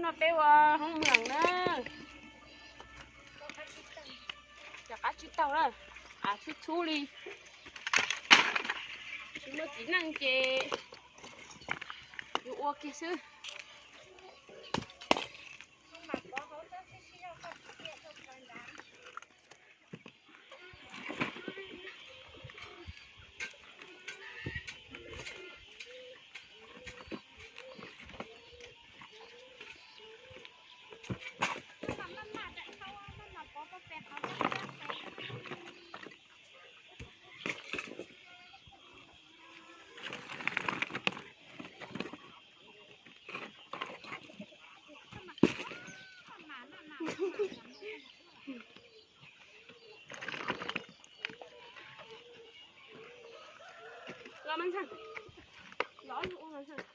No peb ua hoob mwas na. Cov qab tsib taug na, av txhub txhub li. Tsis muaj txiv neej ces yuav ua kiag xwb. Los mas ntxhais, los ua mas ntxhais.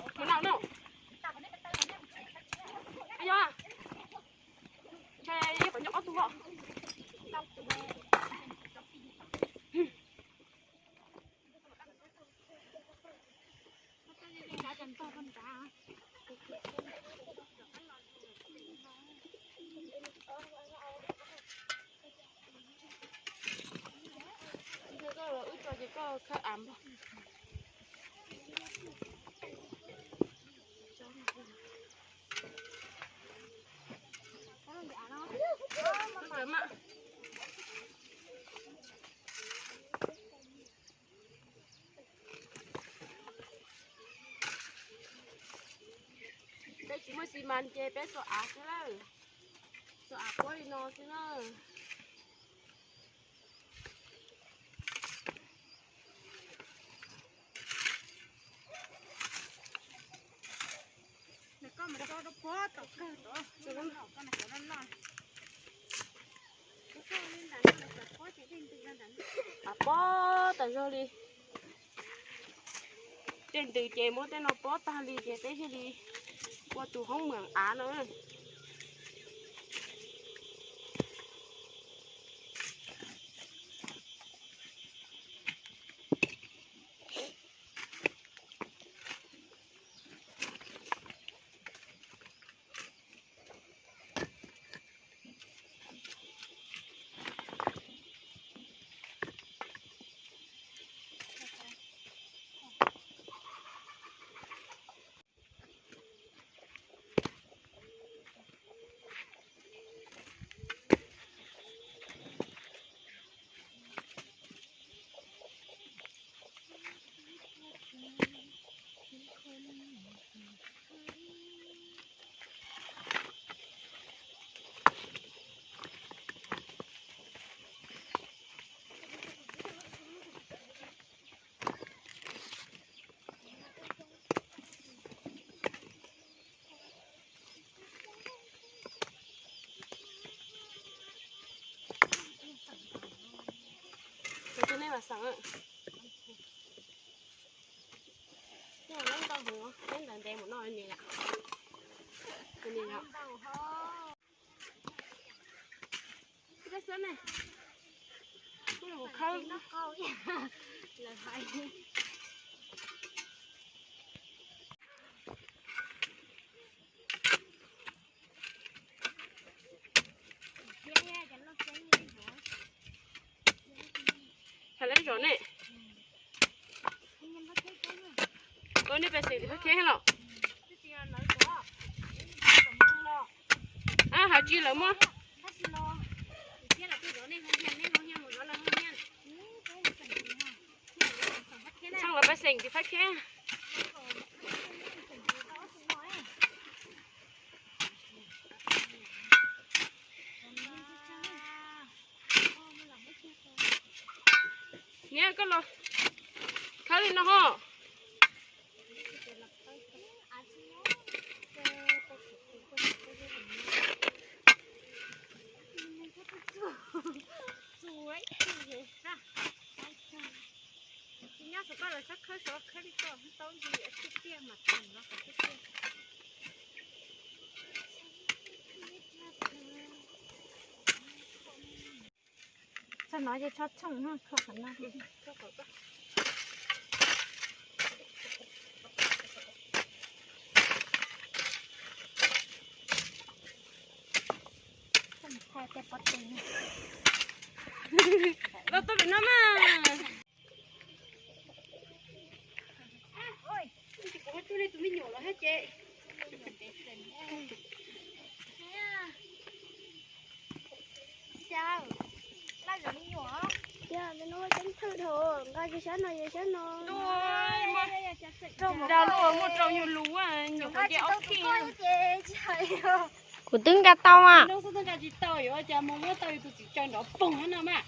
Mus noj noj. Yog, ntshai ib qhov nyob ob tug os. Koj los wb tso ces koj khawb av npog. Peb tsis muaj xi mas ces peb xuas av xwb lawm. Xuas av puab li no xwb na. Av pob tas zog li. Tej ntws ces muab tej no pob tag li ces peb thiaj li ua tus hoob mwas av no. Cov nej mas xeem, nej ntau heev, nej ntawd ntev mus no ni yom. Ni yom. Xwb ne, kuj los khawb. Hais lawv zos ne. Ua nej pais xeem tim Phab Kheb los? Ab, hais tsis lawv muab. Txheej lawv pais xeem tim Phab Kheb. Niam, koj los khawb li no ho. Tsis nyob saum koj lawv sab khawb saum khawb li koj tau ntsis tiaj tiaj mas tseem no kom tiaj tiaj. Txog no ces tso tshooj no, kho qhov no. Los tuaj pem no mas. Kuv ho tsuj nej tus me nyuam los hab ces. Nqa ceev thwj dhau, nqa kiag sab no, yog sab no. Nra luaj muaj rau nyuag lus, nyuam qhuav nce ob khib. Kuv twb nqa tau a. Nra tsis tau, yuav cas mus muab tau yus tus txiv tsawg nrov poog hab no mas.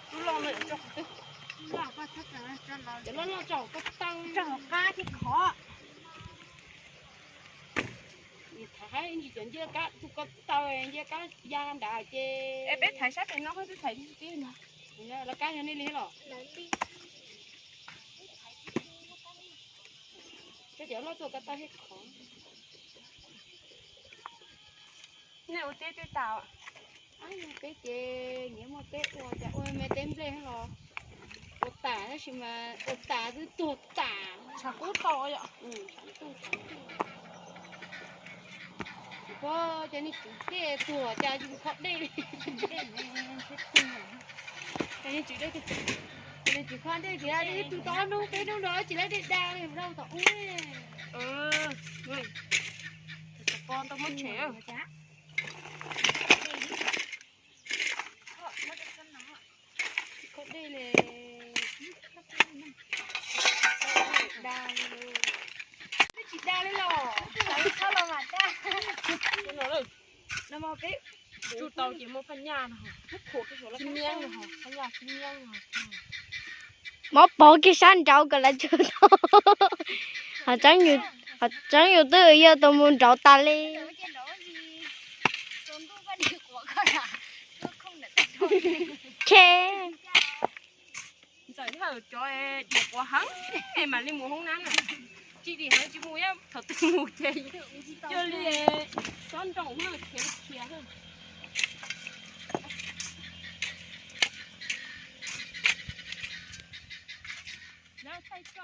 Cov loj loj tso hauv ko taw, tso hauv qab thiab khov. Thaiv hab ntsis cov ncej kab tus ko taw, ncej kab ya nrad ces. Es peb thaiv sab pem no, peb thaiv tib no. Lawv kab yog nej li los? Koj cov loj tuaj ko taw thiab khov. Nej ua teb twb tas? Peb ces nyiam muaj teb ua, cas ua me teb nplej los ua tas, tab sis mas ua tas twb tuag tas. Tshav kub tau yom. Tsis paub cas nej tswv dej tuag cas tsis mus kho dej li. Cas nej tswv dej, cas nej tswv kho dej tiag, ib tug tau ob hnub peb hnub no tsis laib dej da li, mus rau tom ub. Tsis kho dej li. Da li los. Tsuj tau ces muaj phaj nyaj no, phaj nyaj, phaj nyaj. Mob pov kiag sab nraud kom lawv tsuj tau. Tseeb yus twb yog tus mus nraud tas li. Che. Ntxawm Thawj cov diam quav heev, mam li mus hoob nab na. Tsis diam heev tsis mus, thaum twg mus ces yog li xob nroos khiav khiav. Lawv thaij tso.